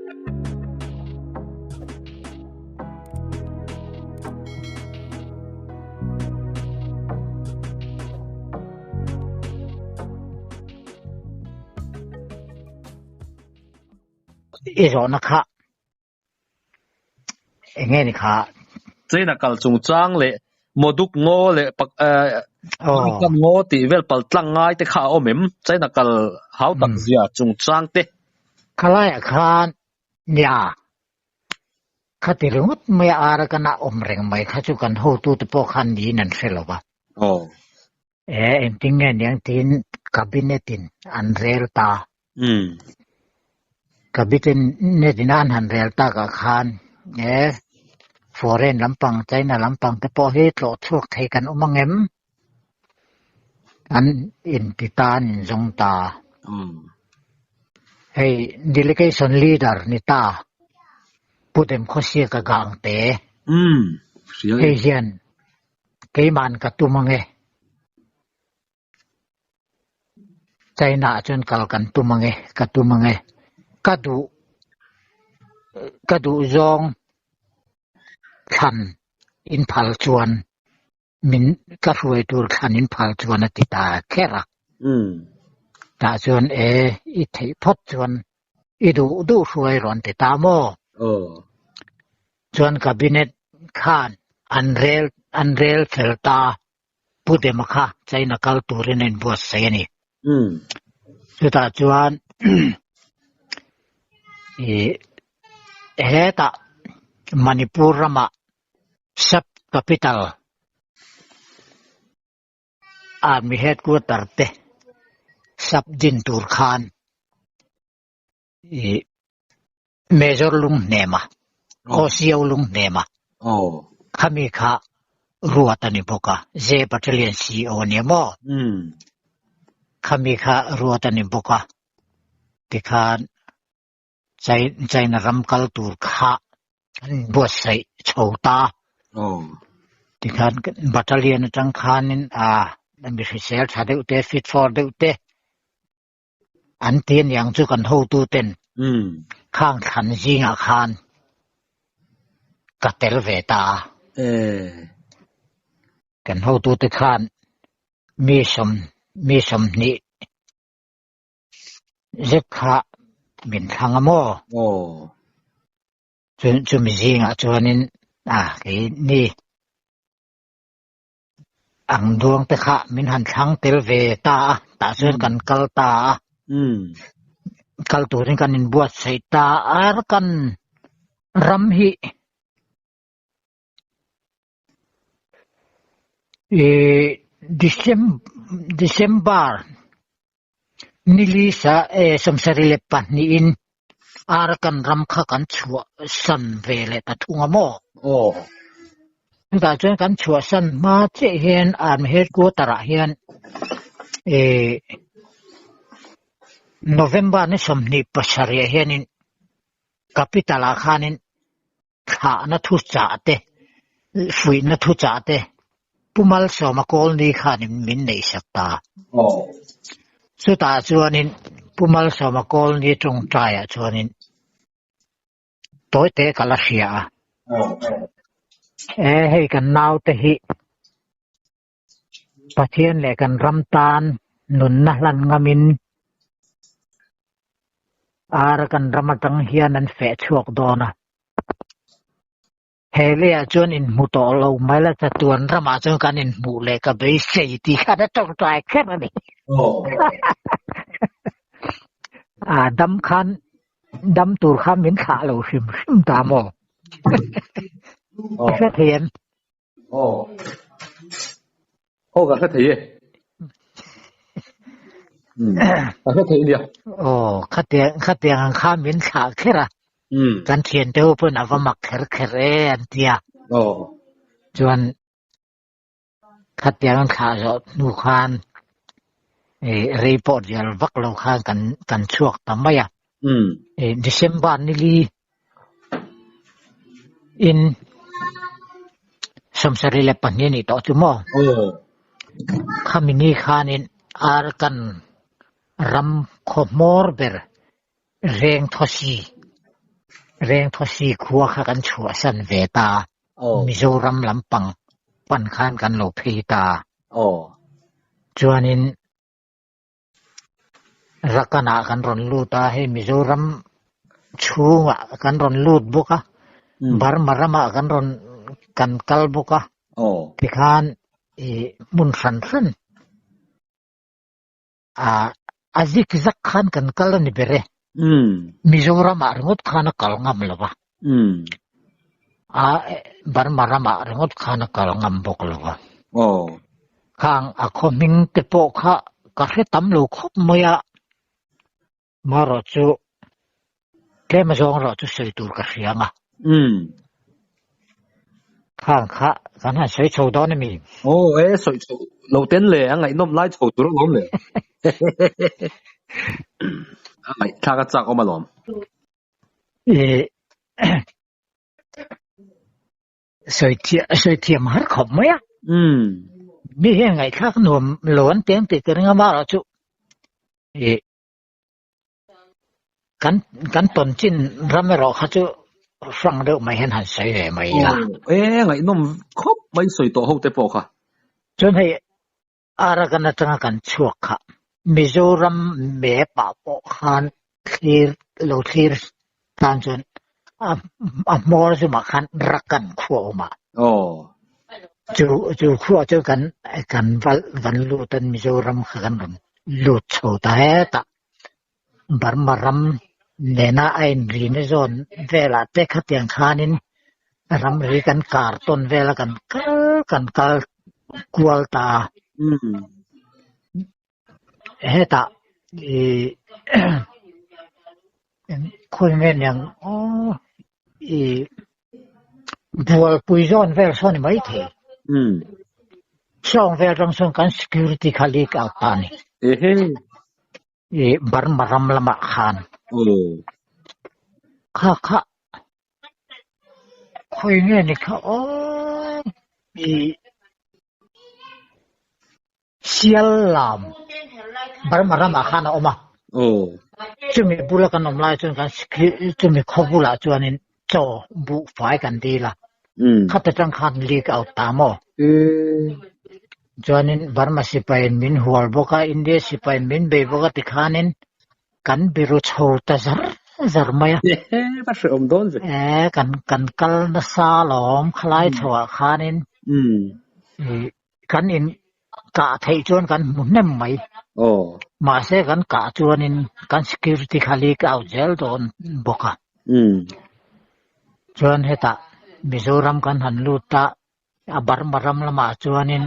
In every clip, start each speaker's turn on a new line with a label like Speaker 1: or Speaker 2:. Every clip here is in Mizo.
Speaker 1: I zawhna kha eng nge ni kha?
Speaker 2: China kal chungchang leh Moduk ngaw leh pak eh Arakan ngaw tih vel pal tlang ngai te kha a awm em? China kal hau tak zia chungchang te.
Speaker 1: Khalaiah khan nia khati ringawt mai a Arakan a awm reng mai kha chu kan hotute pawh khan niin an hre lo va. E engtin nge niang tiin cabinet in an rel ta. Cabinet in an han rel takah khan e foreign lampang China lampang te pawh hi tlawh chhuak thei kan awm ang em? An inti ta an inzawng ta. Hei delegation leader ni ta Pu Demkhawsiaka Gangte hei hian Keima'n ka tum ang e. China ah chuan kal kan tum ang e, ka tum ang e. Ka duh, ka duh zawng thlan in phal chuan min ka hruai tur thlan in phal chuan a ti ta kher a. Tah chuan e, i theih phawt chuan i duh duh hruai rawn ti ta maw? Chuan cabinet khan an rel an rel fel ta Pu Dema kha China kal turin a inbuatsaih a ni. Chutah chuan ih hetah Manipur ramah sub capital Army headquarter te sub din tur khan ih Major Lunghnema, Kawsiau Lunghnema khami kha ruat a ni bawk a, J Battalion CO a nia maw? Khami kha ruat a ni bawk a, tikhan China ram kal tur kha an inbuatsaih chho ta. Tikhan Battalion atang khanin a mi hrisel tha deuh te, fit for deuh te An ti aniang chu kan hotu ten khang thlan zingah khan ka tel ve ta a. Kan hotu te khan mi sawm mi sawmhnih zet kha min thlang a maw? Chumi zingah chuanin a keini Ang duang te kha min han thlang tel ve ta a, tah chuan kan kal ta a. Kal turin kan inbuatsaih ta a, kan ram hi ih December nili sa eh sawmsarih leh pahnihin Arakan ram kha kan chhuah san ve leh ta thung a maw?
Speaker 2: Aw.
Speaker 1: Chutah chuan kan chhuah san hma chiah hian Army headquarter ah hian eh November ni 27 ah hianin capital ah khanin thlahna thuchah te, fuihna thuchah te Pu Malsawma Kawlni khanin min neihsak ta. Chutah chuanin Pu Malsawma Kawlni tawngtaiah chuanin tawite ka la hria a. E hei kan naute hi Pathian leh kan ram tan nunna hlan ngamin ar kan ram atang hian an feh chhuak dawn a. He leiah chuan inhmu tawh lo mai la chatuan ramah chuan kan inhmuh leh ka beisei tih khan a tawngtai kher a ni. A dam khan dam tur khan min thlah lo hrim hrim ta maw? I hre thei em?
Speaker 2: Aw. Aw ka hre thei e. Ka hre thei nia.
Speaker 1: Aw, khatiang khatiang ang kha min thlah kher a. Kan thiante ho pawn a va mak kher kher e an tia.
Speaker 2: Aw.
Speaker 1: Chuan khatiang an thlah zawh hnu khan eh rei pawh rial vak lo khan kan kan chhuak ta mai a. Eh December nili in 72 a nih tawh chu maw? Khami ni khanin Arakan ram khaw hmawr ber reng thaw si. Rengthawsi khua kha kan chhuahsan ve ta a, Mizoram lampang pan khan kan lo phei ta a. Chuanin Rakanah kan rawn lut a, hei Mizoram chhungah kan rawn lut bawk a, Burma ramah kan rawn kan kal bawk a, tikhan ih hmun hran hran a zik zak khan kan kal a ni ber e. Mizoramah ringawt khan a kal ngam lo va, a Burma ramah ringawt khan a kal ngam bawk lo va. Khang a khaw hming te pawh kha ka hre tam lo khawp mai a, marawh chu tlem azawng erawh chu sawi tur ka hria ang a. Khang kha kan han sawi chho dawn a mi?
Speaker 2: Aw e, sawi chho lo ten le, a ngaihnawm lai chho tur alawm le. A ngaihthlak a chak awm alawm.
Speaker 1: Sawi thiam sawi thiam har khawp mai a. Mi hian ngaihthlak nuam lo an teng tih ka ring a marawh chu ih kan kan tawn chin ram erawh kha chu hrang deuh mai hian han sawi ve mai ila.
Speaker 2: E ngaihnawm khawp mai sawi tawh ho te pawh kha.
Speaker 1: Chuan hei Arakan atanga kan chhuak kha Mizoram map ah pawh khan thlir lo thlir tan chuan a hmawr zumah khan Rakan khua a awm a. Chu chu khua chu kan kan valh kan lut a Mizoram kha kan rawn lut chho ta hetah Burma ram nena a inrina zawn velah te khatiang khanin ramri kan kar tawn vela kan kal kan kal kual ta a. Hetah ih khawi nge niang aw ih bualpui zawn vel sawn a ni maithei. Sawng vel atang sawn kan security kha leak out ta a ni. Ih Burma ram lamah khan. Kha kha khawi nge ni kha aw ih Sial lam Burma ramah khan a awm a. Chumi bula kan awm lai chuan kan chumi khaw bulah chuanin chaw buhfai kan dil a. Khat atang khan leak out ta maw? Chuanin Burma sipaiin min hual bawk a, India sipaiin min bei bawk a tikhanin kan biru chho ta zar zar mai a.
Speaker 2: Va hrehawm dawn ve.
Speaker 1: E, kan kan kal nasa alawm khalai chhoah khanin Kan in kah theih chuan kan hmu hnem mai. Mahse kan kah chuanin kan security kha leak out zel dawn bawk a. Chuan hetah Mizoram kan han lut a, a Burma ram lamah chuanin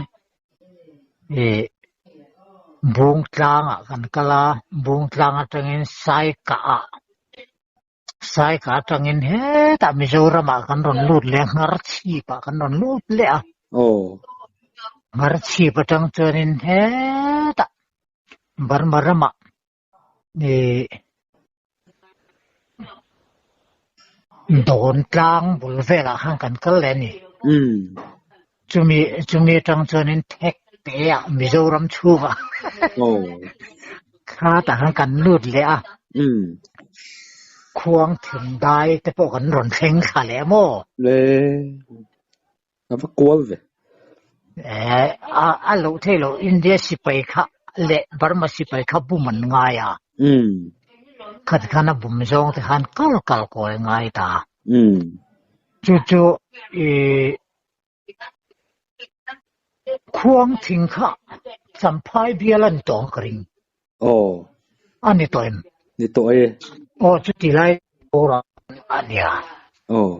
Speaker 1: ih Bungtlangah kan kal a, Bungtlang atangin Saikah-ah Saika atangin hetah Mizoramah kan rawn lut leh a, Ngharchhipah kan rawn lut leh a. Ngharchhip atang chuanin hetah Burma ramah ih Dawntlang bul velah khan kan kal leh a ni. Chumi chumi atang chuanin Thekteah Mizoram chhungah khatah khan kan lut leh a. Khuang thing dai te pawh kan rawn thleng thla leh maw?
Speaker 2: Le a va kual ve.
Speaker 1: Eh a a loh theih loh India sipai kha leh Burma sipai kha bum an ngai a. Khat khan a bum zawng te khan kal kal kawi ngai ta. Chu chu ih Khuang thing kha Champhai bial a ni tawh ang ka ring.
Speaker 2: Aw.
Speaker 1: A ni tawh em?
Speaker 2: Ni tawh e.
Speaker 1: Aw chuti lai bawrah a nia.
Speaker 2: Aw.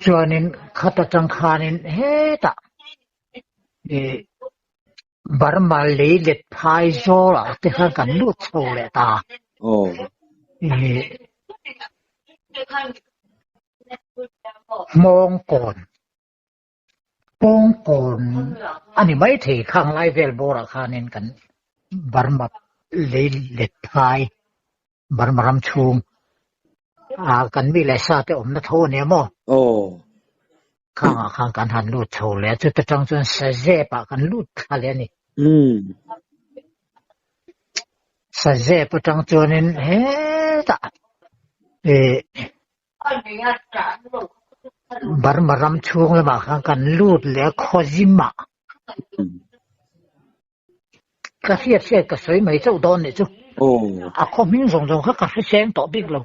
Speaker 1: Chuanin khat atang khanin hetah ih Burma lei let phai zawlah te khan kan lut chho leh ta.
Speaker 2: Aw.
Speaker 1: Ih Hmawngkawn Pawngkawn a ni maithei khang lai vel bawrah khanin kan Burma lei let phai Burma ram chhung ah kan mi leh sa te awmna tho a nia maw? Khangah khan kan han lut chho leh a, chuta tang chuan Sazep ah kan lut thla leh a ni. Sazep atang chuanin hetah ih. Burma ram chhung lamah khan kan lut leh a Khawzim ah. Ka hriat hriat ka sawi mai chauh dawn nih chu. A khaw hming zawng zawng kha ka hre seng tawh bik lo.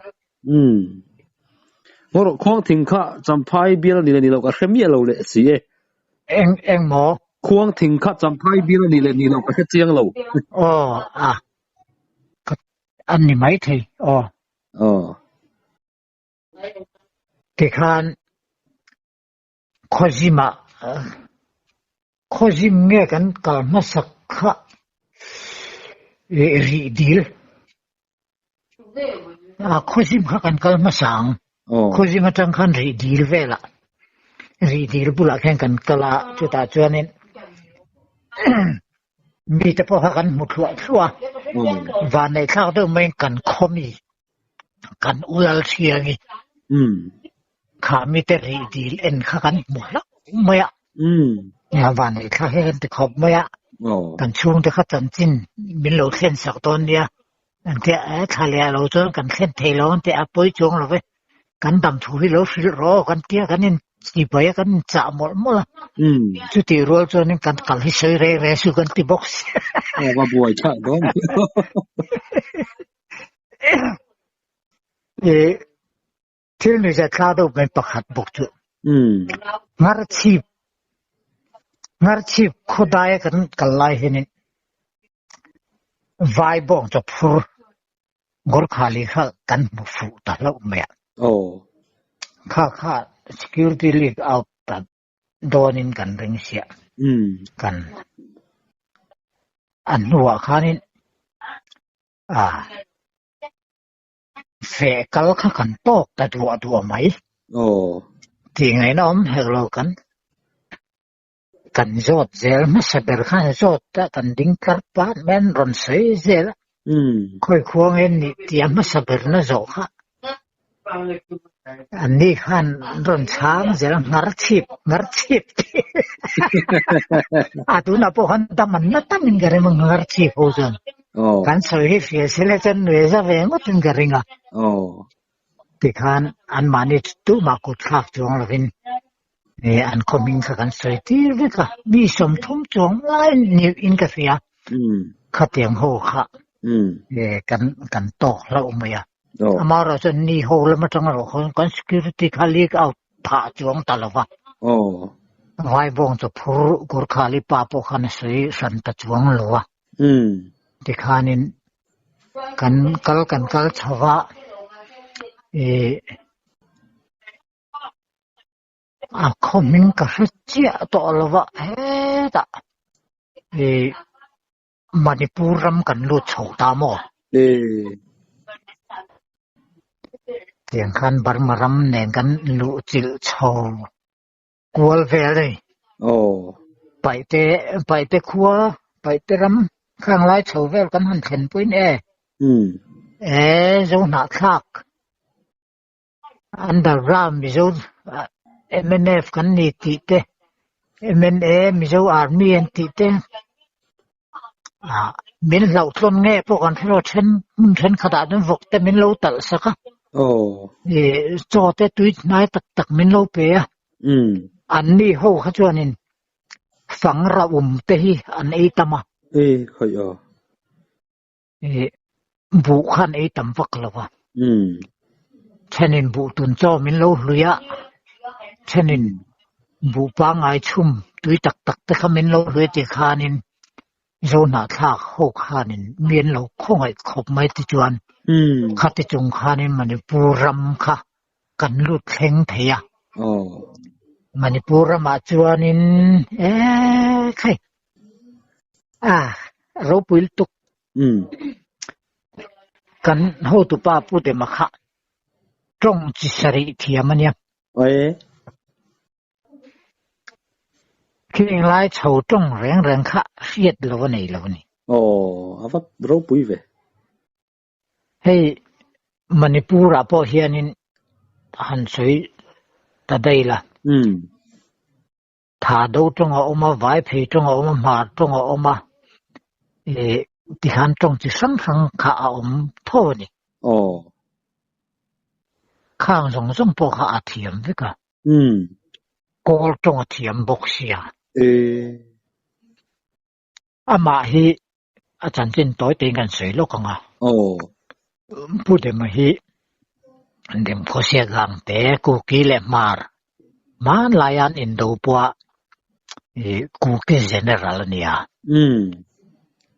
Speaker 2: Umm. Ngaw khuang thing kha Champhai bial a ni leh ni loh ka hre miah lo leh si e.
Speaker 1: Eng eng maw?
Speaker 2: Khuang thing kha Champhai bial a ni leh ni loh ka hre chiang lo.
Speaker 1: Aw a. Ka a ni mai thei aw.
Speaker 2: Aw.
Speaker 1: Tikhan Khawzimah Khawzim nge kan kal hmasak kha rih dil Khawzim kha kan kal hmasa ang. Khawzim atang khan rih dil velah rih dil bulah khian kan kal a, chutah chuanin mite pawh kha kan hmu thluah thluah a, vanneih thlak deuh maiin kan khaw mi kan ulal thiangi kha mite rih dil en kha kan hmu hlauh mai a, vanneih thlak hi kan ti khawp mai a, kan chhungte kha chanchin min lo thlen sak dawn nia an tia e thla leh ah lo chuan kan thlen thei lo an tia a pawi chuang lo ve kan dam thu hi lo hrilh rawh aw kan tia kan in chibai a kan in chah mawlh mawlh a chutih rual chuanin kan kal hi sawi reng reng su kan ti bawk si
Speaker 2: va buai thlak dawn
Speaker 1: E thil ni zat thla deuh mai pakhat bawk chu ngar chhip ngar chhip khawdai kan kal lai hianin vai bawng chaw phur Gorkhali kha kan hmu fuh ta hlauh mai a. Kha kha security leak out ta dawnin kan ring siah. Kan a hnuah khanin a feh kal kha kan tawk ta duah duah mai. Tih ngaihna awm hek lo kan kan zawt zel hmasa ber khan zawt a kan ding tlar pat mai an rawn sawi zel a. Khawi khua nge nih tia hmasa ber na zawh kha An ni khan an rawn chhang zel a, nghar chhip, nghar chhip tih a tunah pawh khan dam an la tamin ka ring a, nghar chhip ho chuan kan sawi hi hria se le chuan nuai za ve ngawtin ka ring a. Tikhan anmahni tumah kut thlak chuang lovin an khaw hming kha kan sawi tir vek a, mi 30 chuang lai niin ka hria, khatiang ho kha kan kan tawk hlauh mai a. Amaherawh chuan ni ho lam atang erawh khawn kan security kha leak out phah chuang ta lo va. Vai bawng chu phur Gurkhali pa pawh khan a sawi hran ta chuang lo a. Tikhanin kan kal kan kal chho va, ih a khaw hming ka hre chiah tawh lo va hetah ih Manipur ram kan lut chho ta maw? Tiang khan Burma ram nen kan luh chilh chho kual vel a ni. Paihte Paihte khua Paihte ram khang lai chho vel kan han thlen puiin e. E Zohnahthlak Underground Mizo mnf kan ni tih te, MNA Mizo Army an tih te, ah min hlauhtlawn nge pawh kan hre lo then hmun thenkhatah chuan vawk te min lo talh sak a, ih chaw te tui hnai tak tak min lo pe a, an ni ho kha chuanin fang raum te hi an ei tam a. Ih buh khan ei tam vak lo va. Thenin buh tun chaw min lo hlui a, thenin buh pangngai chhum tui tak tak te kha min lo hlui a tih khanin Zohnahthlak ho khanin mi an lo khawngaih khawp mai te chuan khati chung khanin Manipur ram kha kan lut thleng thei a. Manipur ramah chuanin e khai a ropui lutuk. Kan hotupa Pu Dema kha tawng chi sarih thiam a nia. Khing lai chho tawng reng reng kha hriat lo a nei lo a ni.
Speaker 2: Aw, a va ropui ve.
Speaker 1: Hei Manipur ah pawh hianin han sawi ta daih la. Tha do tawng a awm a, vai phei tawng a awm a, hmar tawng a awm a, ih tikhan tawng chi hrang hrang kha a awm tho a ni. Kha. Khang zawng zawng pawh kha a thiam vek a. Kawl tawng a thiam bawk sia. Amah hi a chanchin tawi tein kan sawi lawk ang a. Pu Dema hi Demkhawsia Gangte, Kuki leh Hmar hmanlai an indo pawha Kuki General a ni a.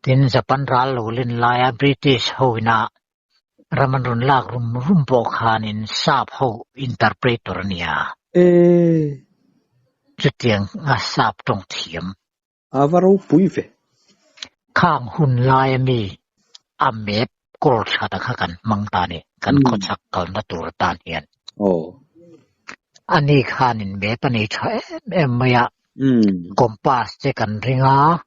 Speaker 1: Tin, Japan ral lo len laia British ho ina ram an rawn lak rum rum pawh khanin sap ho interpreter a ni a. Chutiang a sap tawng thiam.
Speaker 2: A va ropui ve.
Speaker 1: Khang hun laia mi a map kawl that a kha kan hmang ta a ni, kan khawchhak kalna tur atan hian. Ani khanin map a nei tha em em mai a, compass te kan ring a,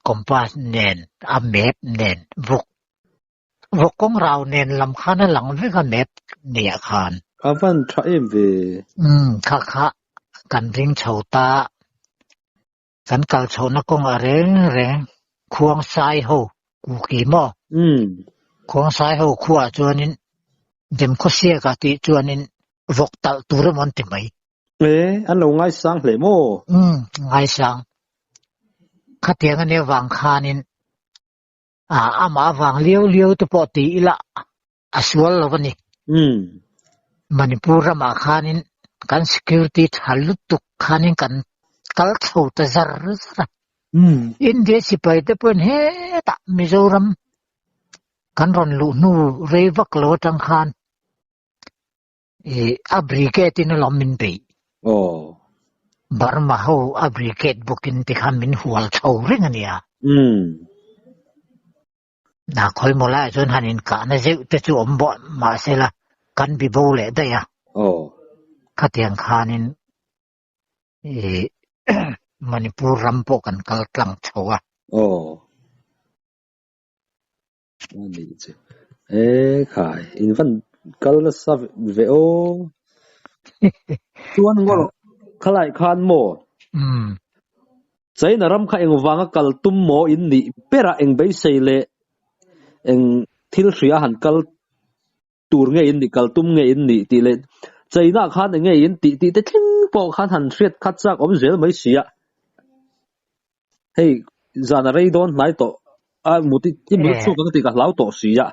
Speaker 1: compass nen a map nen vawk vawk kawng rau nen lam khan a lang vek a map niah khan.
Speaker 2: A van tha em ve.
Speaker 1: Umm kha kha kan ring chho ta, kan kal chhohna kawng a reng reng khuang sai ho kuki maw? Khuang sai ho khuaah chuanin Demkhawsiaka tih chuanin vawk talh tur emaw an ti mai.
Speaker 2: E, an lo ngaisang hle maw?
Speaker 1: Umm, ngaisang. Khatiang ania vang khanin amah avang liau liau te pawh ti ila a sual lo a ni. Manipur ramah khanin kan security tha lutuk khanin kan kal chho ta zar zar a. India sipai te pawhin hetah Mizoram kan rawn luh hnu rei vak lo atang khan Ih a brigade in alawm min beih.
Speaker 2: Aw.
Speaker 1: Burma ho a brigade bawkin tikhan min hual chho reng a nia.
Speaker 2: Umm.
Speaker 1: Na khawi maw laiah chuan han inkahna zeuh te chu awm bawh mahsela kan bi bo leh daih a.
Speaker 2: Aw.
Speaker 1: Khatiang khanin ih Manipur ram pawh kan kal tlang chho a.
Speaker 2: Aw. A nih chu. E khai, in van kal nasa ve aw. Chuan ngawr khalai khan maw?
Speaker 1: Umm.
Speaker 2: China ram kha engvanga kal tum maw in nih berah eng beisei leh eng thil hria han kal tur nge in nih, kal tum nge in nih tih leh China khan eng nge in tih tih te thleng pawh khan han hriat khat chak awm zel mai si a. Hei zan a rei dawn hnai tawh a mut i mut chhuak ang tih ka hlau tawh si a.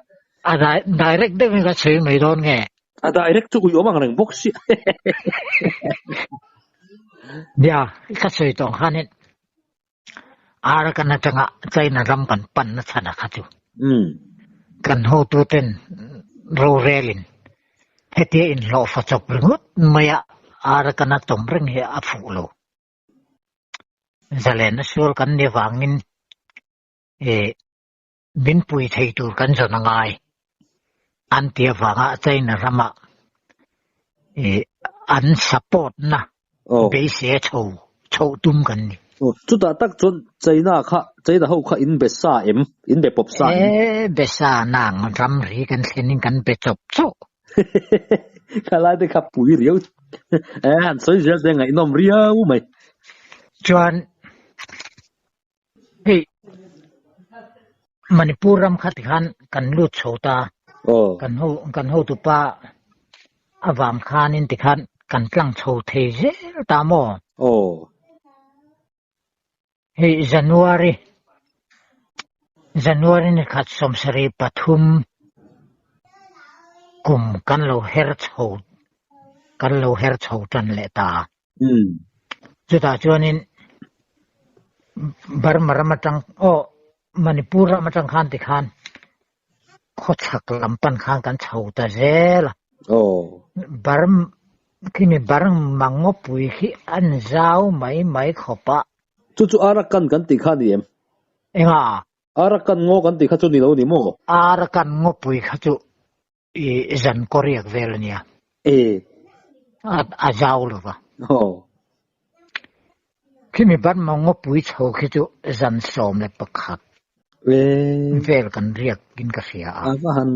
Speaker 1: A direct deuh in ka chhui mai dawn nge?
Speaker 2: A direct chu ui awm ang reng bawk si.
Speaker 1: Nia, ka sawi tawh ang khanin Arakan atanga China ram kan panna chhan a kha chu. Kan hotuten rorelin hetia inhlawhfa chawp ringawt maia Arakan a tawm reng hi a fuh lo. Zalen a sual kan ni vangin min pui thei tur kan zawn a ngai an ti avanga China rama an support na beisei a chho chhoh tum kan ni.
Speaker 2: Chutah tak chuan China kha China ho kha in be sa em? In be pawp sa em?
Speaker 1: E be sa nang ramri kan thlenin kan be chawp chawp.
Speaker 2: Khalai te kha pui riau e han sawi zel te ngaihnawm riau mai.
Speaker 1: Chuan hei Manipur ram kha tikhan kan lut chho ta kan ho kan hotupa avang khanin tikhan kan tlang chho thei zel ta maw? Hei January January ni khat 73 kum kan lo her chho kan lo her chho tan leh ta. Chutah chuanin Burma ram atang aw Manipur ram atang khan tikhan khawchhak lam pan khan kan chho ta zel a. Burma khimi Burma ngawpui khi an zau mai mai khawp a.
Speaker 2: Chu chu Arakan kan tih kha a ni em?
Speaker 1: Enga?
Speaker 2: Arakan ngaw kan tih kha chu ni lo ni maw?
Speaker 1: Arakan ngawpui kha chu i zan kawriak vel a nia.
Speaker 2: E.
Speaker 1: A zau lo va.
Speaker 2: Aw.
Speaker 1: Khimi Burma ngawpui chho khi chu zan 11
Speaker 2: E.
Speaker 1: vel kan riak in ka hria a.
Speaker 2: A va han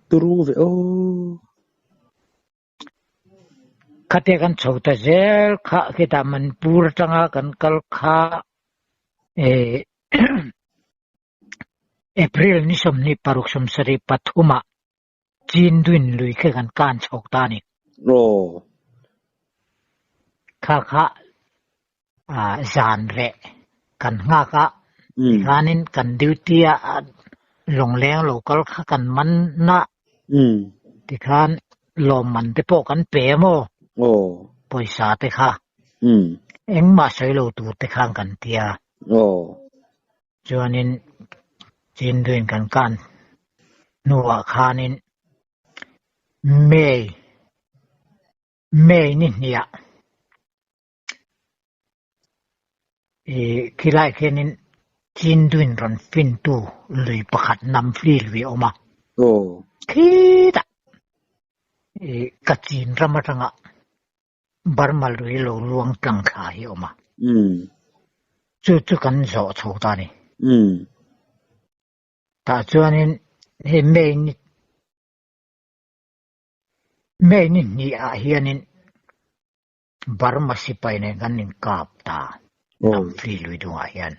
Speaker 2: turu ve aw.
Speaker 1: Khatia kan chho ta zel kha khitah Manipur atanga kan kal kha e April ni 26 73ah. Chindwin lui kha kan kan chhawk ta a ni.
Speaker 2: Aw.
Speaker 1: Kha kha zan reh kan nghak a, tikhanin kan duty a lawngleng lo kal kha kan man na, tikhan lawmman te pawh kan pe a maw? Pawisa te kha engmah sawi lo tur te khan kan ti a. Chuanin Chinduin kan kan hnuah khanin May May ni hniah Ih khilai khianin Chinduin rawn fintu lui pakhat Namfli lui a awm a. Khitah ih Kachin ram atanga Burma lui lo luang tlang thla hi a awm a. Chu chu kan zawh chho ta a ni. Tah chuanin hei May ni May ni hnih ah hianin Burma sipai nen kan inkap ta Namfli lui dungah hian.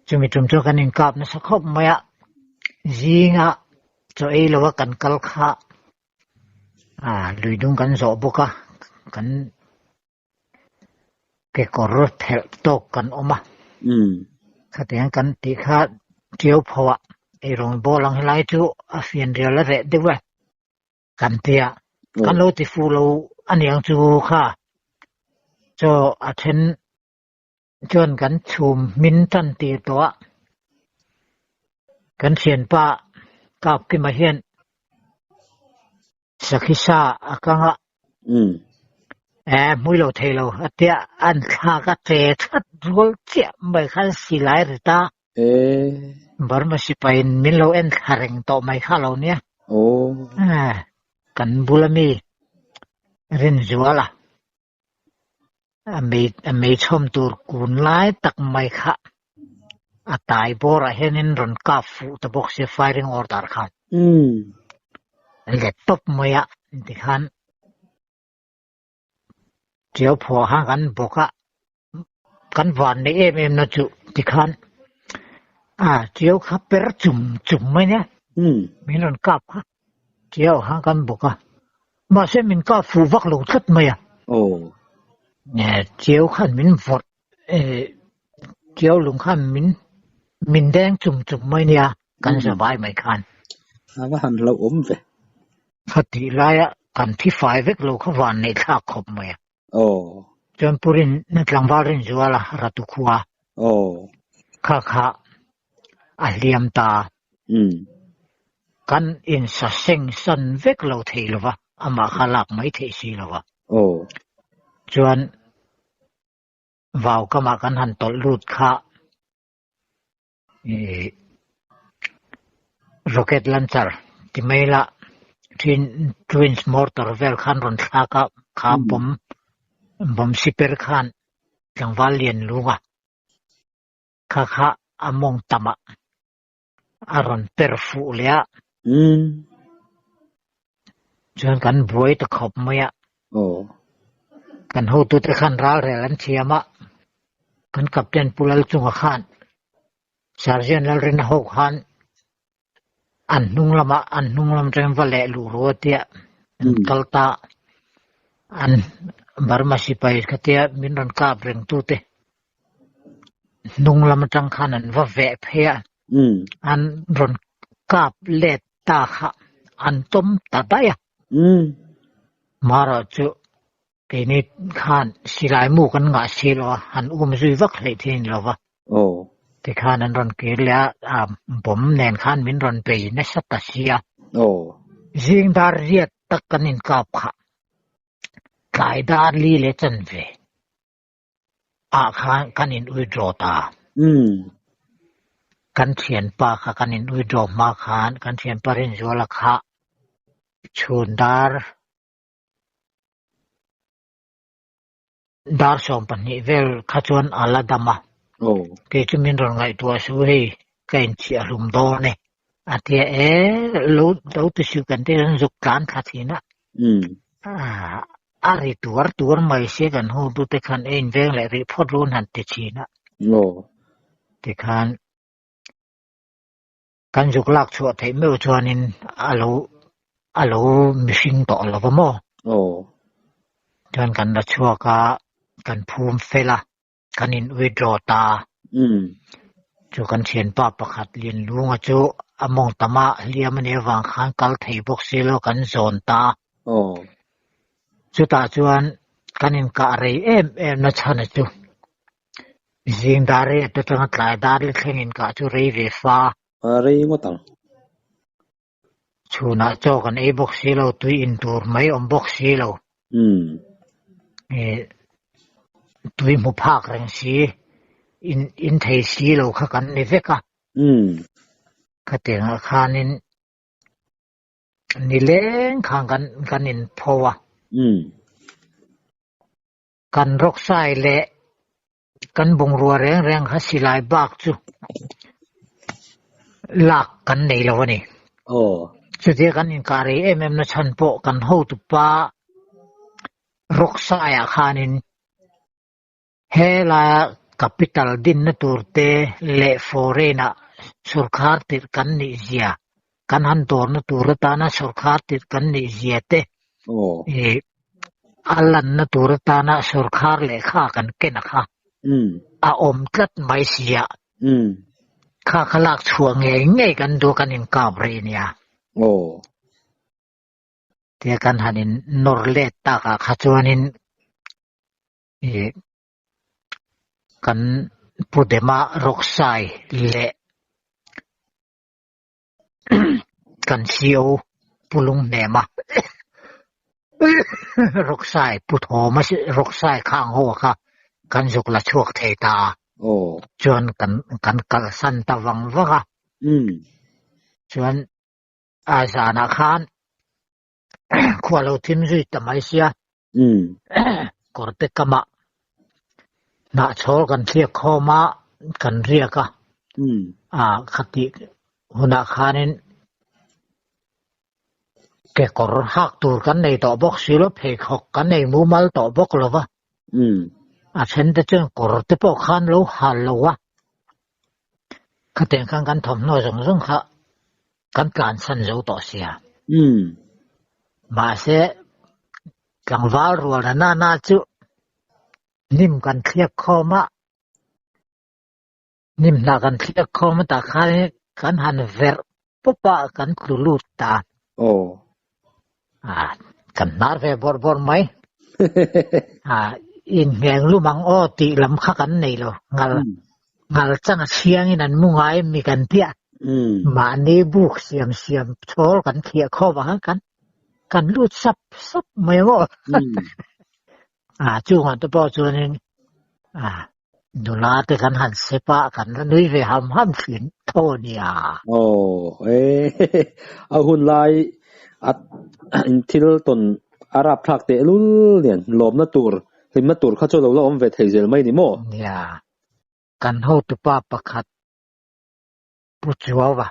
Speaker 1: Chumi tum chu kan inkap nasa khawp mai a, zinga chaw ei lova kan kal kha lui dung kan zawh bawk a, kan kekawr phelh tawk kan awm a. Khatiang kan tih kha Tiau pho ah eirawng bawl ang helai chu a fianrial a reh deuh e. Kan tia kan lo ti fuh lo aniang chu kha chaw a then chuan kan chhum hmin tan tir tawh a, kan thianpa Kapkima hian sakhi sa a kang a, e hmui lo thei lo a tia an thlak a che that rual chiah mai khan silai ri ta. Burma sipaiin min lo en thla reng tawh mai kha lo nia. Kan bula mi Rinzuala a mei chhawm tur kun lai tak mai kha a tai bawrah hianin rawn kap fuh ta bawk sia firing order khan. Let tawp mai a tikhan Tiau phuah khan kan bawk a, kan van neih em em na chu tikhan a tiau kha per chum chum mai nia min rawn kap kha tiau khan kan bawk a, mahse min kap fuh vak lo tlat mai a, tiau khan min vawrh tiau lung khan min min deng chum chum mai nia kan za vai mai khan.
Speaker 2: A va han hlauhawm ve.
Speaker 1: Khatih laia kan thi fai vek lo kha van neih thlak khawp mai a. Chuan Pu Rin tlangval Rinzuala Ratu khua kha kha a hliam ta. Kan insa seng san vek lo thei lo va, amah kha lak mai theih si lo va. Chuan vau kamah kan han tawlh lut kha Rocket launcher ti mai la twin twins mortar vel khan rawn thlak a kha bomb bomb siper khan tlangval lian lung a kha kha a mawng tam ah a rawn per fuh leh a chuan kan buai ta khawp mai a kan hotute khan ral rel an thiam a kan captain Pu Lalchunga khan Sergeant Lalrina ho khan an hnung lamah an hnung lam atangin va leh luh ru a tia an kal ta an Burma sipai khatia min rawn kap reng tute hnung lam atang khan an va veh phei a an rawn kap let ta kha an tawm ta daih a marawh chu Keini khan silai mu kan ngah si lo a, han um zui vak hleih thin lo va. Tikhan an rawn kir leh a, a bomb nen khan min rawn bei nasa ta si a. Zing dar riat tak kan inkap kha tlai dar li leh chanve ah khan kan in withdraw ta. Kan thianpa kha kan in withdraw hma khan kan thianpa Rinzuala kha chhun dar Dar 12 vel kha chuan a la dam a, kei chu min rawn ngaihtuah su hei ka inchhiah hlum dawn e a ti a, e lo lo ti suh kan tih chuan zuk tlan thla thin a, a ri tuar tuar mai sia kan hu tute khan e inveng leh rih phawt run han ti thin a, tikhan kan zuk lak chhuah theih meuh chuanin a lo. a lo mihring tawh lo va maw?
Speaker 2: Aw.
Speaker 1: Chuan kan la chhuak a, kan phum fel a, kan in withdraw ta.
Speaker 2: Umm.
Speaker 1: Chu kan thianpa pakhat Lianlunga chu a mawng tama hliam a nih avang khan kal thei bawk si lo kan zawn ta.
Speaker 2: Aw.
Speaker 1: Chutah chuan kan inkah rei em em na chhan a chu. Zing dar rei at atanga tlai dar li thleng inkah chu rei ve fa.
Speaker 2: A rei ngawt ang.
Speaker 1: Chhunah chaw kan ei bawk si lo, tui in tur mai awm bawk si lo. Tui hmu phak reng si, in in thei si lo kha kan ni vek a. Khatiangah khanin nileng khan kan kan in pho a. Kan rawksai leh kan bungrua reng reng kha silai bak chu lak kan nei lo a ni. Chutia kan inkah rei em em na chhan pawh kan hotupa rawksaiah khanin helaia capital dinna tur te leh foreign-ah sawrkhar tirh kan nih zia, kan han dawrna tur atana sawrkhar tirh kan nih zia te ih a lanna tur atana sawrkhar lehkha kan ken a kha a awm tlat mai si a, kha kha lak chhuah ngei ngei kan duh kan inkap rih nia. Tia kan han in nawr let takah kha chuanin ih kan Pu Dema Rawksai leh Kan CO Pu Lunghnema Rawksai Pu Thawma Rawksai khang ho kha kan zuk la chhuak thei ta a. Chuan kan kan kalsan ta vang vang a. Chuan a zanah khan khua lo thim zui ta mai sia. Kawrte kamah hnahchhawl kan thliak khawm a, kan riak a. Khatih hunah khanin kekawr hak tur kan nei tawh bawk si lo, pheikhawk kan nei mumal tawh bawk lo va. A then te chuan kawr te pawh khan lo hal lo a. Khatiang khan kan thawmhnaw zawng zawng kha kan tlansan zo tawh sia. Mahse, tlangval rual na na chu hnim kan thliak khawm a, hnim hnah kan thliak khawm a tah khan kan han verh pawp a, kan tlu lut ta. Kan hnar ve bawrh bawrh mai. Inhmeng lum ang aw tih lam kha kan nei lo. Ngal ngal chang a chhiangin an mu ngai mi kan piah. Mahni buk siam siam chhawl kan thliah khawp ang kan kan lut sap sap mai ang aw. Chungah te pawh chuanin nula te kan han sep a, kan la nui ve ham ham thin tho a nia.
Speaker 2: Aw e a hun lai a thil tawn a rap thlak teh lul nen lawmna tur hlimna tur kha chu lo la awm ve thei zel mai ni maw?
Speaker 1: Nia, kan hotupa pakhat Pu Chuauva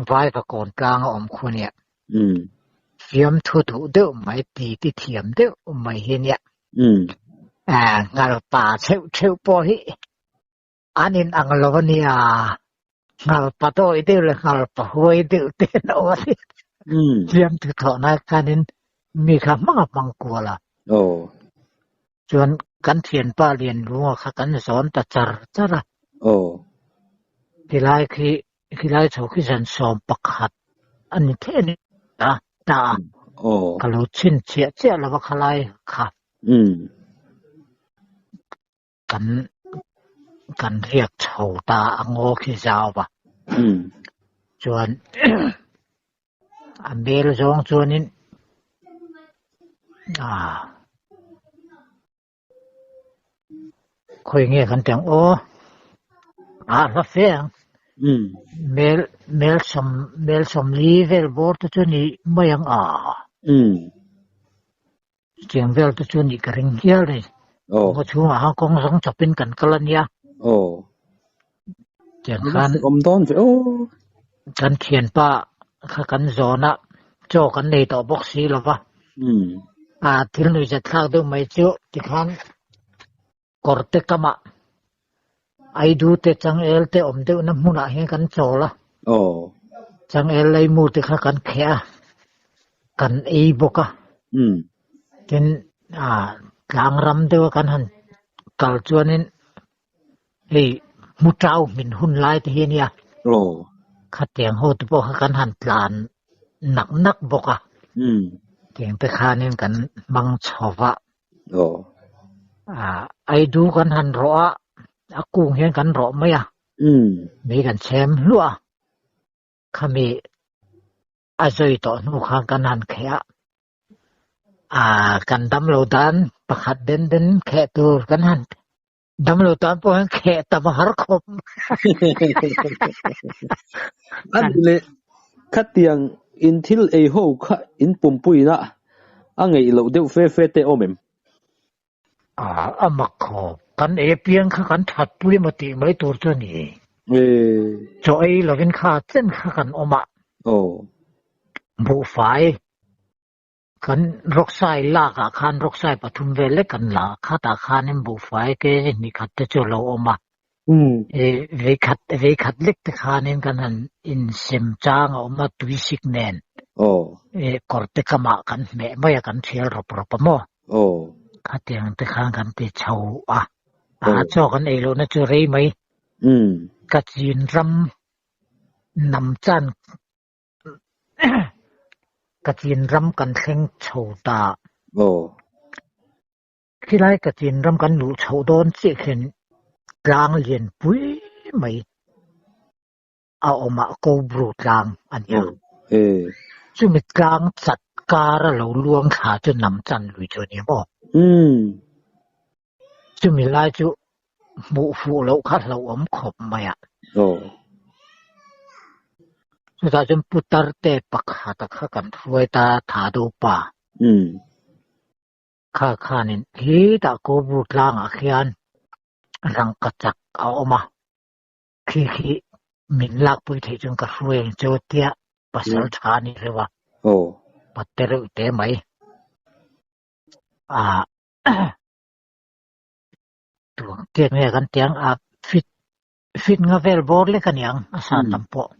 Speaker 1: Vaiva kawn tlang a awm khu nia. Fiamthu duh deuh mai, titi thiam deuh mai hi nia. Ngalpa theuh theuh pawh hi an in ang lo a nia. Ngalpa dawi deuh leh ngalpa huai deuh te an awm a ni. Fiamthu thawhna khanin mi kha hmang a hmang kual a. Chuan kan thianpa Lianlunga kha kan zawn ta char char a. Khilai khi khilai chho khi zan 11 a ni thei a ni a ta a. Ka lo chhinchhiah chiah lo a khalai kha. Kan kan riak chho ta a ngaw khi zau a. Chuan A hmel zawng chuanin ah khawi nge kan tih ang aw ah hla fe ang mel mel sawm mel sawmli vel bawr te chu ni mai ang ah chutiang vel te chu ni ka ring hial a ni ngaw chhungah khan kawng zawng chawpin kan kal a nia tiang khan kan thianpa kha kan zawn a chaw kan nei tawh bawk si lo va ah thil nuihzat thlak deuh mai chu tikhan kawr te kamah aidu te changel te awm deuhna hmunah hian kan chawl a changel leimu te kha kan kheh a. Kan ei bawk a. Tin, tlang ram deuha kan han kal chuanin hei hmuṭau hmin hun lai te hi a nia. Khatiang ho te pawh kha kan han tlan nak nak bawk a. Tiang te khanin kan hmang chho va. Aidu kan han rawh a, a kung hian kan rawh mai a. Mei kan chhem hluah a. Khami a zawi tawh hnu khan kan han kheh a, ah kan damlo dan pakhat den den kheh tur kan han damlo tan pawh hian kheh tam a har khawp.
Speaker 2: A nih leh khatiang in thil ei ho kha in pumpuina a ngeih loh deuh fe fe te awm em?
Speaker 1: Ah, a mak khawp. Kan ei apiang kha kan that pui emaw tih mai tur chu a ni. Chaw ei lovin kha chen kha kan awm a. Buhfai kan rawksai lak ah khan rawksai pathum vel lek kan la a, khatah khanin buhfai ke hnih khat te chu a lo awm a. Vei khat vei khat lek te khanin kan han insem chang a awm a tuisik nen kawr te kamah kan hmeh mai a kan thial rawp rawp a maw? Khatiang te khan kan ti chho a, a chaw kan ei lohna chu rei mai. Ka chin ram nam chan ka chin ram kan thleng chho ta. Khilai ka chin ram kan luh chhoh dawn chiah khian tlang lian pui mai a awm a, Kobru tlang a nia. Chumi tlang chat kar a lo luang thla chu nam chan lui chu a ni maw? Chumi lai chu hmuh fuh loh kha hlauhawm khawp mai a. Chutah chuan Putar te pakhata kha kan hruai ta Thado pa. Kha khanin khitah Kobru tlangah khian rangkachak a awm a, khi khi min lakpui theih chuan ka hruai ang chu tia pasal tha a ni reuh a, patte reuh te mai. Ah tuang tiat nge kan tiang a fit fit nga vel bawr lek a niang a san lam pawh.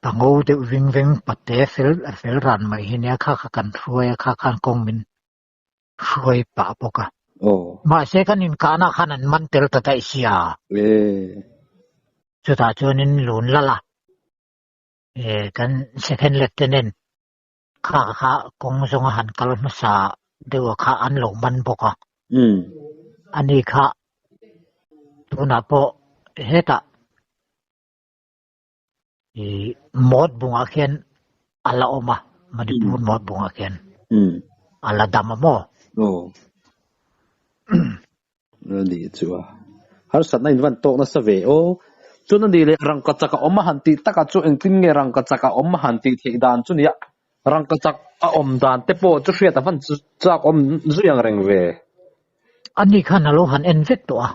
Speaker 1: Pango deuh ving veng pate fel fel ran mai hi nia kha kha kan hruai a kha khan kawng min hruai pah bawk a. Mahse kan inkahna khan an man tel ta daih sia. Chutah chuanin lun lal a kan second lieutenant kha kha kawng zawnga han kal hmasa deuh a kha an lo man bawk a. Ani kha tunah pawh hetah ih mawt bungah khian a la awm a, Manipur mawt bungah khian a la dam a maw?
Speaker 2: Aw. Ani chu a harsatna in van tawk nasa ve aw. Chuan ani leh rangkachak a awm a han tih takah chu engtin nge rangkachak a awm a han tih theih dan chu nia. Rangkachak a awm dan te pawh chu hriat a van chak awm zui ang reng ve.
Speaker 1: Ani khan a lo han en vek tawh a.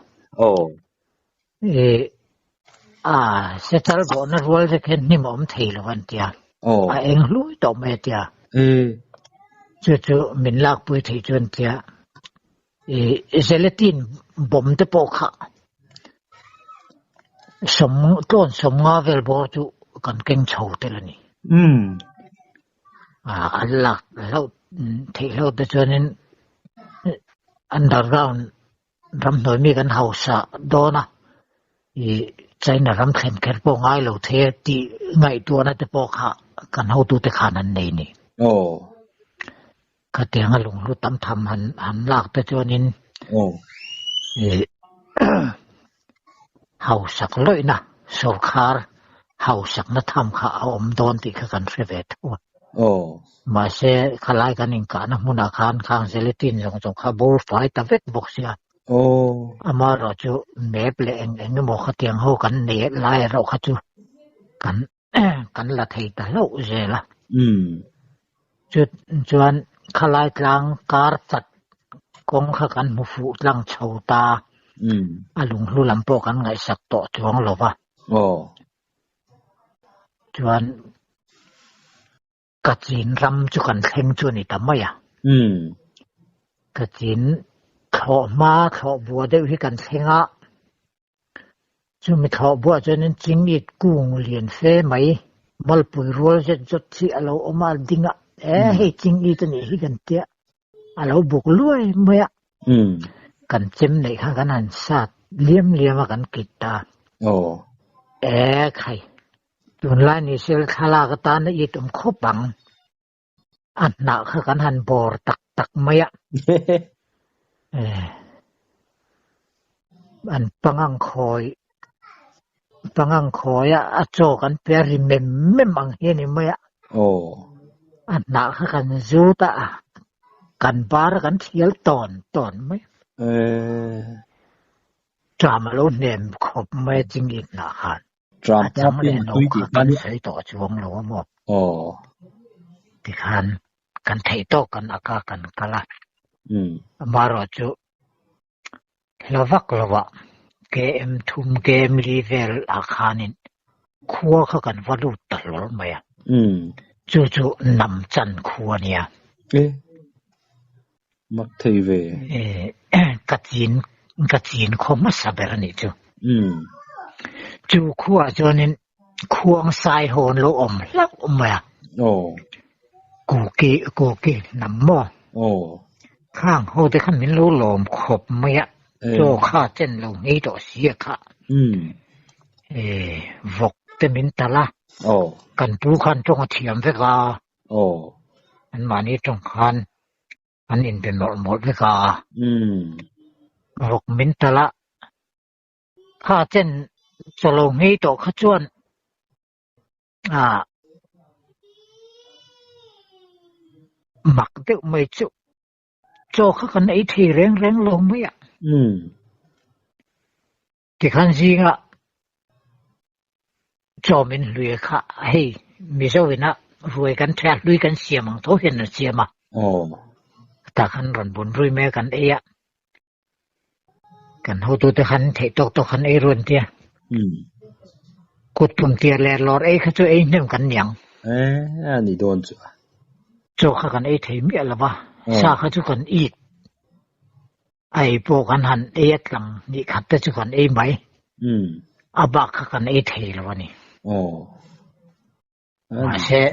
Speaker 2: Aw.
Speaker 1: Ih a sechal bawhna rual te khian hnim a awm thei lo an tia. A eng hlui tawh mai a tia. Chu chu min lakpui theih chu an tia. Ih gelatin bawm te pawh kha sawm tlawn sawm nga vel bawr chu kan keng chho tel a ni. An lak hlauh theih hlauh te chuanin underground Ramhnuai mi kan hausa dawn a, ih China ram thlen kher pawh ngai lo thei a tih ngaihtuahna te pawh kha kan hotute khan an nei ni. Khatianga lunghlu tam tham han han lak te chuanin ih hausak lawihna sawrkhar hausakna tham kha a awm dawn tih kha kan hre ve tho a. Mahse, khalai kan inkahna hmunah khan khang gelatin zawng zawng kha bur fai ta vek bawk sia. Amaherawh chu map leh eng eng emaw khatiang ho kan nei lai erawh kha chu kan kan la thei ta hlauh zel a. Chu chuan khalai tlang kar chat kawng kha kan hmu fuh tlang chho ta. A lunghlu lam pawh kan ngaihsak tawh chuang lo va. Chuan Kachin ram chu kan thleng chu a ni ta mai a. Kachin thlawh hma thlawh bua deuh hi kan thleng a, chumi thlawh buah chuanin chingit kung lian fe mai. Malpui rual zet zawt hi a lo awm a, a ding a, e hei ching i te nih hi kan tia, a lo buk luai mai a. Kan chem neih kha kan han sat liam liam a kan kit ta. E khai, tunlai ni sel thlalak atana it awm khawp ang. A hnah kha kan han bawr tak tak mai a. An pangang khawi pangang khawi a a chaw kan pe a ri mem mem ang hi a ni mai a. A hnah kha kan zut a kan bar a kan thial tawn tawn mai. Ṭam a lo hnem khawp mai a chingit hnah khan.
Speaker 2: Tram
Speaker 1: A
Speaker 2: pa
Speaker 1: chang
Speaker 2: piang
Speaker 1: leh
Speaker 2: a
Speaker 1: no
Speaker 2: tui
Speaker 1: kha
Speaker 2: tih
Speaker 1: kan
Speaker 2: khan
Speaker 1: sawi tawh chuang lo a maw?
Speaker 2: Aw.
Speaker 1: Tikhan kan theih tawk kan ak a, kan kal a.
Speaker 2: Umm.
Speaker 1: Amaherawhchu hla vak lovah KM thum, KM li vel ah khanin khua kha kan va lut ta hlawl mai a.
Speaker 2: Umm.
Speaker 1: Chu chu Namchan khua a nia.
Speaker 2: E. Mak thei ve.
Speaker 1: Ka chin ka chin khaw hmasa ber a nih chu.
Speaker 2: Umm.
Speaker 1: Chu khuaah chuanin khuang sai hawn lo awm hlauh mai a.
Speaker 2: Aw.
Speaker 1: Kuki kuki hnam maw?
Speaker 2: Aw.
Speaker 1: Khang ho te khan min lo lawm khawp mai a. Chaw kha chen lo ngei tawh si a kha.
Speaker 2: Umm.
Speaker 1: E vawk te min talh a.
Speaker 2: Aw.
Speaker 1: Kan pu khan tawng a thiam vek a.
Speaker 2: Aw.
Speaker 1: Anmahni tawng khan an inbe mawlh mawlh vek a.
Speaker 2: Umm.
Speaker 1: Vawk min talh a, kha chen chaw lo nghei tawh kha chuan ah mak deuh mai chu chaw kha kan ei thei reng reng lo mai a.
Speaker 2: Umm.
Speaker 1: Tikhan zingah chaw min hlui kha hei Mizo ina ruai kan ṭheh a, hlui kan siam ang tho hian an siam a. Tah khan rawn bun rui mai a kan ei a, kan hotute khan theih tawk tawk khan ei ruan tia. Kut pum tir leh lawr ei kha chu ei hnem kan niang.
Speaker 2: A ni dawn chu.
Speaker 1: Chaw kha kan ei thei miah lo va, sa kha chu kan it. A ei pawh kan han ei a tlang hnih khat te chu kan ei mai. A bak kha kan ei thei lo a ni. Mahse,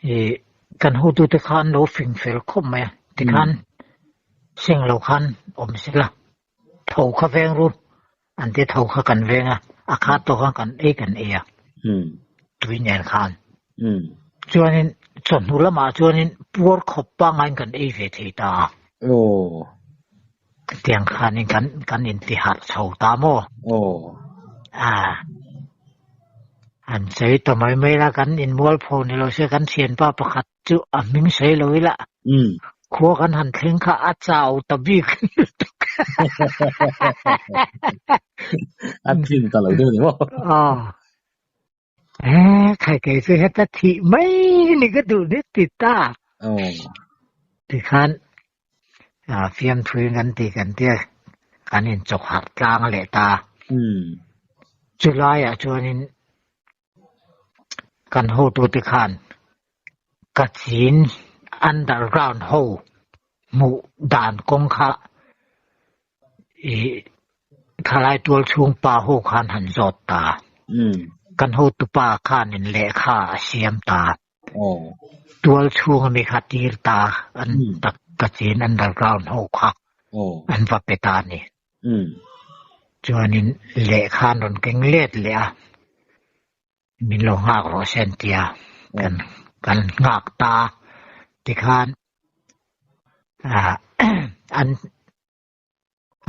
Speaker 1: i kan hotute kha an lo fing fel khawp mai a. Tikhan seng lo khan awm sela, tho kha veng ru an ti tho kha kan veng a, a khat tawh khan kan ei kan ei a, tui nen khan. Chuanin chawhnu lamah chuanin puar khawp pangaiin kan ei ve thei ta a. Tiang khanin kan kan intiharh chho ta maw? A an sawi ta mai mai la, kan inmualpho ni lo se kan thianpa pakhat chu a hming sawi lo ila khua kan han thleng kha a chau ta bik lutuk.
Speaker 2: A thin ta lo deuh ni maw?
Speaker 1: Aw. E khai kei chu heta thih mai ni ka duh ni ti ta.
Speaker 2: Aw.
Speaker 1: Tikhan fiamthui kan ti kan tia kan inchawk harh tlang leh ta. Chulaiah chuanin Kan hotute khan Kachin underground ho hmuh dan kawng kha ih thalai tual chhung pa ho khan han zawt ta. Kan hotupa khanin lehkha a siam ta. Tual chhung ami kha tir ta an Kachin underground ho kha an va pe ta a ni. Chuanin lehkha an rawn keng let leh a, min lo nghak rawh se an ti a, kan kan nghak ta a, tikhan ah an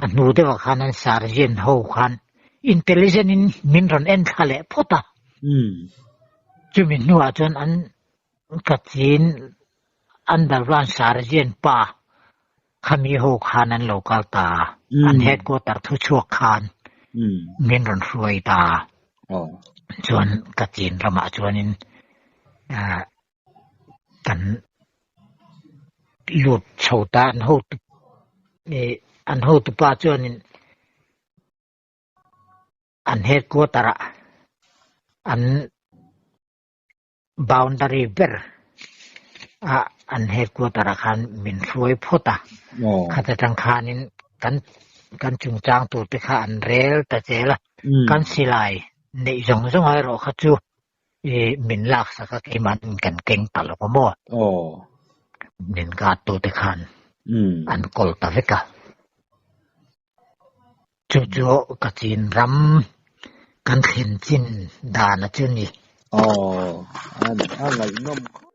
Speaker 1: a hnu deuhah khan an sergeant ho khan intelligent in min rawn en thla leh phawt a, chumi hnuah chuan an Kachin underground sergeant pa Khami ho khan an lo kal ta a, an headquarter thu chhuak khan min rawn hruai ta a. Chuan Kachin ramah chuanin kan lut chho ta a, an hotu an hotupa chuanin an headquarter ah an Boundary ber a an headquarter ah khan min hruai phawt a, khat atang khanin kan kan chungchang tur te kha an rel ta zel a, kan silai neih zawng zawng erawh kha chu. I min laksak a keimah in kan keng ta lo a maw?
Speaker 2: Aw.
Speaker 1: Min guard tu te khan an kawl ta vek a. Chu chu ka chin ram kan thlen chin dan a chu ni.
Speaker 2: Aw, a ngaihnawm khawp.